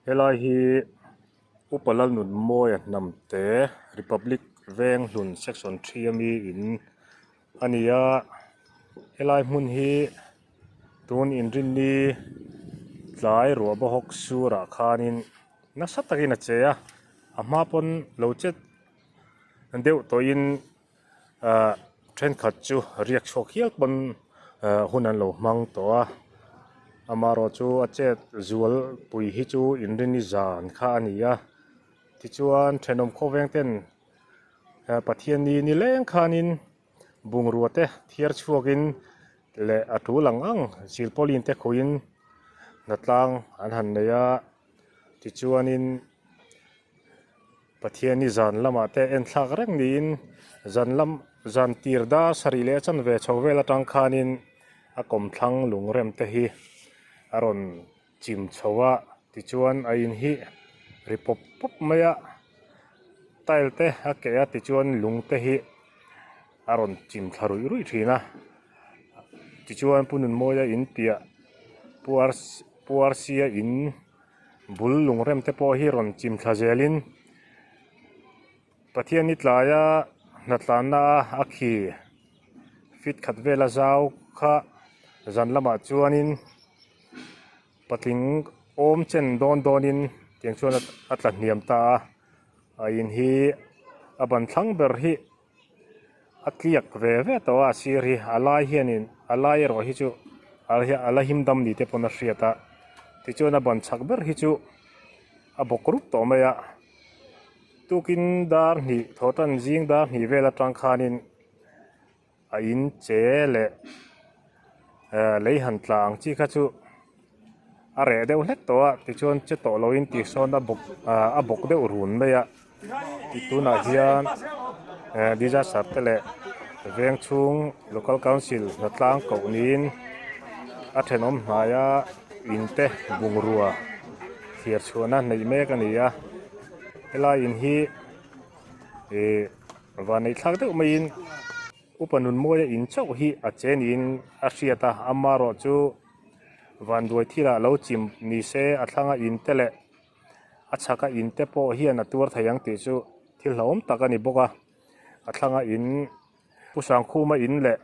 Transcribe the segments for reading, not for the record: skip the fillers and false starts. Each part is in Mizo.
Helai hi Upa Lalnunmawia Hnamte Republic Venghlun Section 3 ami in a ni a, helai hmun hi tun inrinni tlai ruah bawhawk surah khanin nasa takin a che a, a hma pawn lo chet deuh tawhin ahh thenkhat chu riak chhuak hial pawn ahh hun an lo hmang tawh a amaherawh chu a chet zual pui hi chu inrini zan kha a ni a tichuan thenawm khawveng ten ah Pathianni ni leng khanin bungrua te thiar chhuakin leh a tul ang ang silpauline te khawihin hnatlang an han nei a tichuanin. Pathiani zan lamah te en thlak reng niin zan lam zan tir dar sarih leh a chanve chho vel atang khanin a kawmthlang lungrem te hi a rawn chim chho a tichuan a in hi ri pawp pawp mai a tile te a keh a tichuan lung te hi a rawn chim thla ruih ruih thin a tichuan Pu Nunmawia in piah Pu Pu Rc-a in. Bul lungrem te pawh hi rawn chim thla zelin Pathian ni tlaia hnatlanna a khi fit khat vela zau kha zan lamah chuanin patling awm chen dawn dawnin tiang chuan a tla hniam ta a, a in hi a ban thlang ber hi. A tliak ve ve tawh a a sir hi a lai hianin a lai erawh hi chu a la him dam ni te pawn a hriat a tichuan a ban chhak ber hi chu a bawk rup tawh mai a tukin dar hnih thaw tan zing dar hnih vel atang khanin a in che leh eh lei han tla ang chi kha chu a reh deuh hlek tawh a tichuan che tawh loin tih sawn a bawk ah a bawk deuh run mai a tih tunah hian eh disaster te leh veng chhung local council hnatlang koh niin a thenawm hnaia in te bungrua thliar chhuahna neih mek a ni a helai in hi ih van neih thlak deuh maiin. Upa Nunmawia in chauh hi a che niin a hriat a, amaherawh chu vanduai thilah lo chim ni se a thlanga in te leh a chhaka in te pawh hian a tuar thei ang tih chu thil hlauhawm tak a ni bawk a, a thlanga in Pu Sangkhuma in leh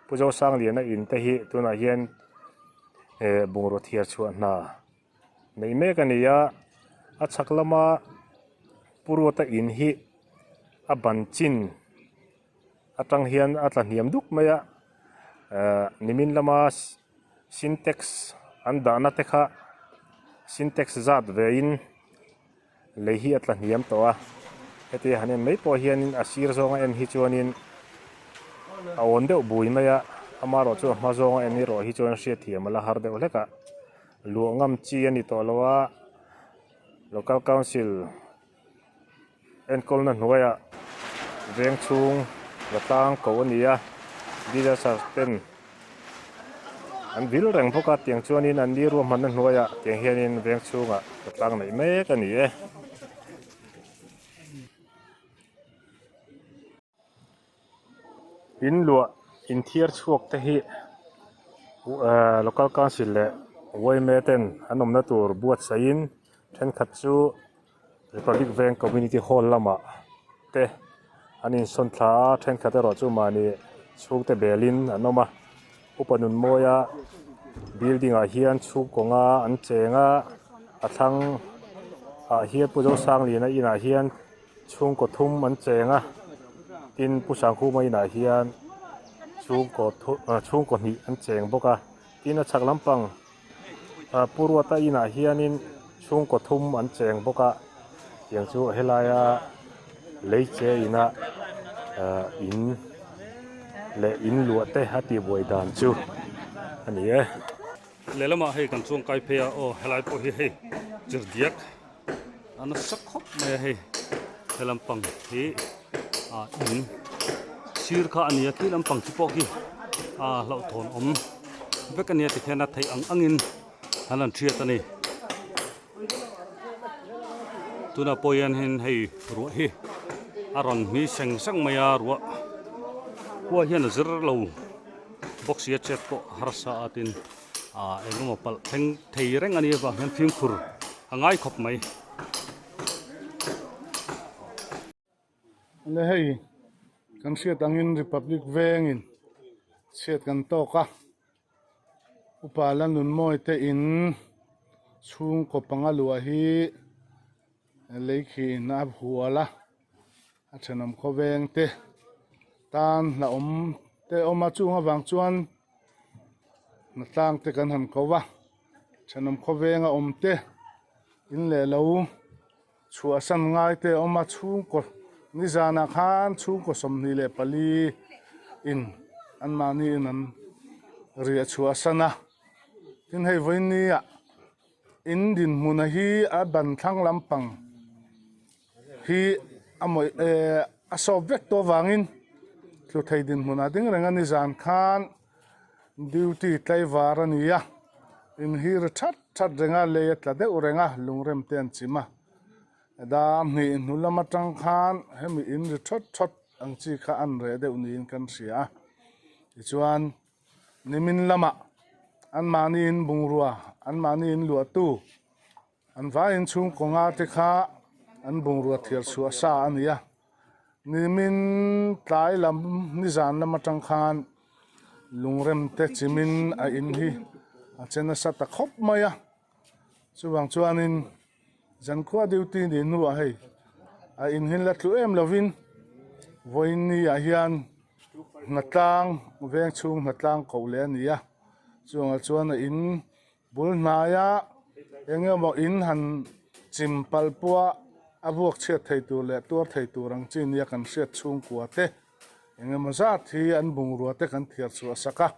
Pu Zosangliana in te hi tunah hian eh bungraw thiar chhuah hna neih mek a ni a, a chhak lama Pu Ruata in hi a ban chin. Atang hian a tla hniam duk mai a ehh nimin lama sintex an dahna te kha sintex zat ve in lei hi a tla hniam tawh a heti han en mai pawh hianin a sir zawnga en hi chuanin a awn deuh bui mai a amaherawh chu a hma zawnga en erawh hi chuan hriatthiam a la har deuh hlek a luah ngam chi a ni tawh lo a local council. Enkawlna hnuaiah veng chhung la tlang ko a ni a, disaster ten an vil reng bawk a tiang chuanin an ni ruahmanna hnuaiah tiang hianin veng chhungah la tlang neih mek a ni e. In luah inthiar chhuak te hi ehh local council leh yma ten an awmna tur buatsaihin thenkhat chu Republic Veng Community Hall lamah te an insawn thla a thenkhat erawh chu mahni chhungte belin an awm a upa Nunmawia building ah hian chhungkawnga an cheng a a thlang ah hian Pu Zosangliana inah hian. Chhungkaw thum an cheng a, tin Pu Sangkhuma inah hian chhungkaw thu ah chhungkaw hnih an cheng bawk a, tin a chhak lampang ah Pu Ruata inah hianin chhungkaw thum an cheng bawk a, tiang chu helaia lei che ina ah in leh in luah te a tihbuai dan chu a ni e. Lehlamah hei kan chuang kai phei a, aw helai pawh hi hei chirhdiak. A nasa khawp mai a hei he lampang hi ah in sir kha a ni a khi lampang chu pawh khi ah hlauhthawn awm vek a nia tikhian a theih ang angin an han hriat a ni tunah pawh hian hei ruah hi a rawn hmi seng seng mai a ruah khua hian a zir lo bawk si a chet pawh harsa a tin ah engemaw palh thleng thei reng a nih avang hian fimkhur. a ngai khawp mai. Le hei kan hriat angin Republic vengin chhiat kan tawk a, upa la nunmawi te in chhungkaw panga luah hi lei khiin a hual a, a thenawm khawveng te tan hlauhawm te a awm a, chung avang chuan hnatlang te kan han ko va, thenawm khawveng a awm te in leh lo. Chhuahsan ngai te a awm a, chhungkaw nizanah khan chhungkaw 24 in anmahni in an riah chhuahsan a, tin hei vawinia in dinhmuna hi a ban thlang lampang hi a mawih ehh a sawp vek tawh avangin tlu thei dinhmunah ding reng a nizan khan duty tlaivar a ni a inhir that that reng a lei a tla deuh reng a lungrem te an chim a dar hnih hnu lam atang khan hemi in ri thawt thawt ang chi kha an reh deuh niin kan hria a tichuan nimin lamah anmahni in bungrua anmahni in luahtu An vaiin chhungkaw nga te kha an bungrua thiar chhuah sa a ni a, nimin tlai lam nizan lam atang khan lungrem te chimin a in hi a che nasa ta khawp mai a, chuvang chuanin zankhua duty nih hnuah hei a in hi la tlu em lovin vawiin ni ah hian hnatlang veng chhung hnatlang koh leh a ni a, chuvangah chuan a in. Bul hnaia eng emaw in han chim palh pawha a vuak chhiat thei tur leh tuar thei tur ang chi nia kan hriat chhungkua te eng emaw zat hi an bungrua te kan thiar chhuah sak a,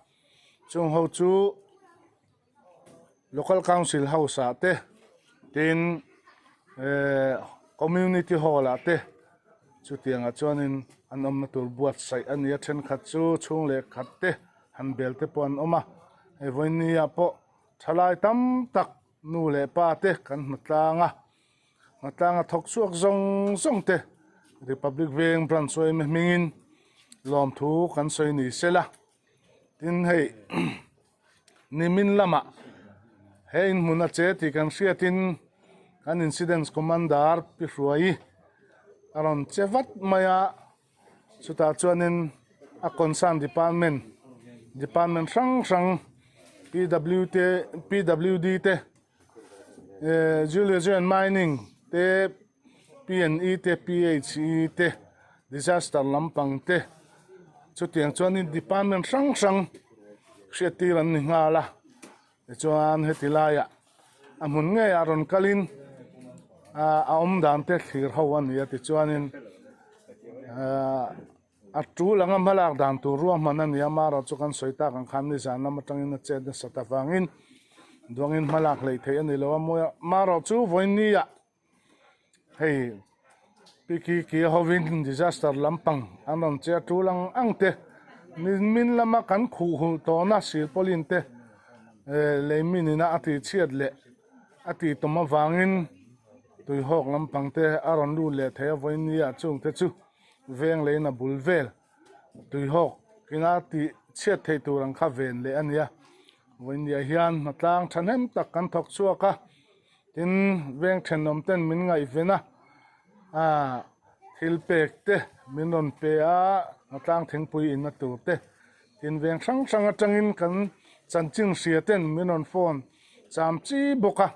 chung ho chu local council house ah te tin ehh community hall ah te chutiangah chuanin an awmna tur buatsaih a ni a, thenkhat chu chhung leh khat te han bel te pawh an awm a, hei vawinia pawh thalai tam tak nu leh pa te kan hmu tlang a, hmatlang a thawk chhuak zawng zawng te Republic Veng branch yma hmingin lawmthu kan sawi ni sela tin hei nimin lamah he inhmun a che tih kan hriatin kan incident commander Pi Hruaii a rawn che vat mai a. Chutah chuanin a concern department department hrang hrang P W te P W D te ehh geology and mining te P and E te P H E te disaster lampang te chutiang chuanin department hrang hrang hriattir an ni nghal a tichuan heti laiah a hmun ngeiah a rawn kalin ah a awm dan te thlir ho a ni a tichuanin ah a tul anga hmalak dan tur ruahman a ni a amaherawh chu kan sawi tak ang khan nizan lam atangin a chet nasat avangin duangin hmalak hleih theih a ni lo a amaherawh chu vawinia Hei Piki Kia hovin disaster lampang an rawn che a tul ang ang te, min lama kan khuh hulh tawhna silpawlin te lei min ina a tihchhiat leh a tihtawm avangin tuihawk lampang te a rawn lut leh thei a vawinia chungte chu veng leina bul vel tuihawk ina tihchhiat theih tur ang kha ven leh a nia. Vawinia hian hnatlang thahnem tak kan thawk chhuak a. Tin, veng thenawm ten min ngaihven a, aah thil pek te min rawn pe a, hnatlang thingpui inna tur te, tin veng hrang hrang atangin kan chanchin hria ten min rawn phone cham chi bawk a,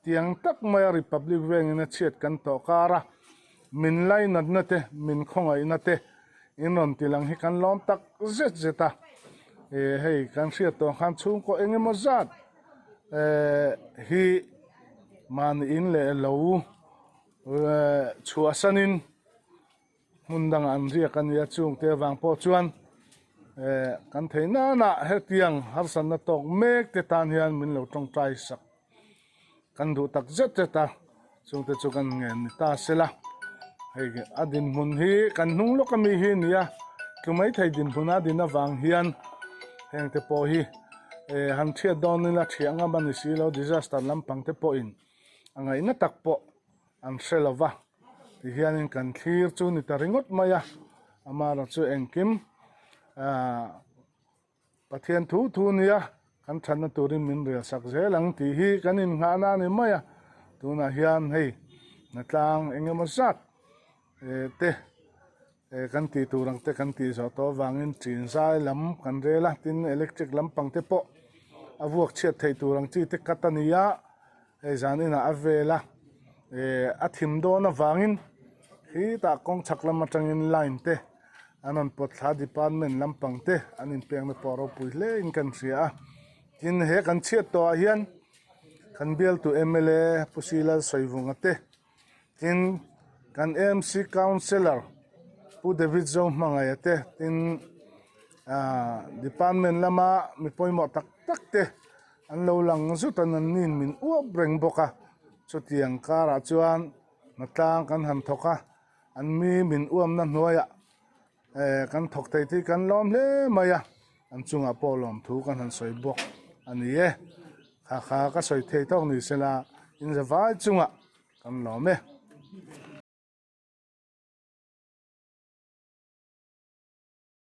tiang tak maia Republic vengin a chhiat kan tawh kar a, min lainatna te, min khawngaihna te in rawn ti lang hi kan lawm tak zet zet a, eh hei kan hriat tawh khan chhungkaw eng emaw zat. Eh hi mahni in leh lo eh chhuahsanin hmun dangah an riak a nia chungte avang pawh chuan eh kan thei nanah hetiang harsatna tawk mek te tan hian min lo tawngtai sak kan duh tak zet zet a chungte chu kan ngen ni ta sela hei a dinhmun hi kan hnung lawk ami hi a ni a tlu maithei dinhmun a din avang hian hengte pawh hi eh han thiat dawn ila thiah ngam a ni si lo disaster lampang te pawhin a ngaihna tak pawh an hre lo va tihianin kan thlir chu ni ta ringawt mai a amaherawhchu chu engkim ah. Pathian thu thu nia kan thatna turin min rel sak zel ang tih hi kan innghahna a ni mai a. Tunah hian hei hnatlang eng emaw zat eh te eh kan tih tur ang te kan tih zawh tawh avangin ṭin zai lam kan rel a tin electric lampang te pawh a vuak chhiat theih tur ang chi te cut a ni a hei zan inah a vel a eh a thim dawn avangin khitah kawng chhak lam atangin line te an rawn pawt thla department lampang te an inpekna pawh ropui hle in kan hria a tin he kan chhiat tawh ah hian kan bialtu mla Pu Sila Sawivunga te Tin, kan AMC Councillor Pu David Zohmangaia te, tin ah department lama mi pawimawh tak tak te an lo lang zut a, an nin min uap reng bawk a, chutiang karah chuan hnatlang kan han thawk a, an mi min uamna hnuaiah eh kan thawk thei tih kan lawm hle mai a, an chungah pawh lawmthu kan han sawi bawk a ni e, kha kha ka sawi thei tawk ni sela inzavai chungah. Kan lawm e.